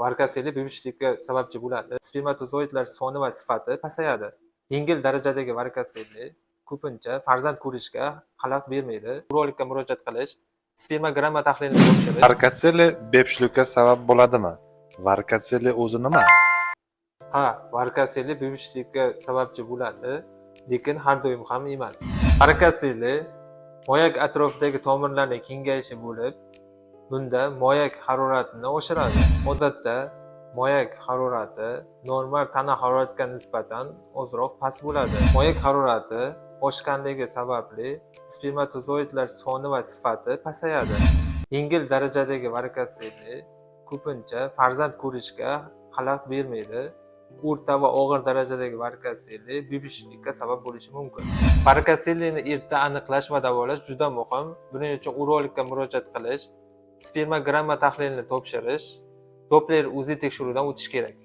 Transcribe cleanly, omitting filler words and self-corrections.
Varikoseli bepushtlikka sababchi bo'ladi. Spermatozoidlar soni va sifati pasayadi. Yengil darajadagi varikoseli ko'pincha farzand ko'rishga xalaqit bermaydi. Urologga murojaat qilish, spermogramma tahlilini topshirish. Varikoseli bepushtlikka sabab bo'ladimi? Varikoseli o'zi nima? Ha, varikoseli bepushtlikka sababchi bo'ladi, lekin har doim ham emas. Varikoseli moyak atrofidagi tomirlarning kengayishi bo'lib, bunda moyak haroratini oshiradi. Odatda moyak harorati normal tana haroratiga nisbatan ozroq past bo'ladi. Moyak harorati oshganligi sababli spermatozoidlar soni va sifati pasayadi. Yengil darajadagi varikoseli ko'pincha farzand ko'rishga xalaqit bermaydi. O'rta va og'ir darajadagi varikoseli bepushtlikka sabab bo'lishi mumkin. Varikoselini erta aniqlash va davolash juda muhim. Buning uchun urologga murojaat qilish, spermogramma tahlilini topshirish, Doppler UZI tekshiruvidan o'tish kerak.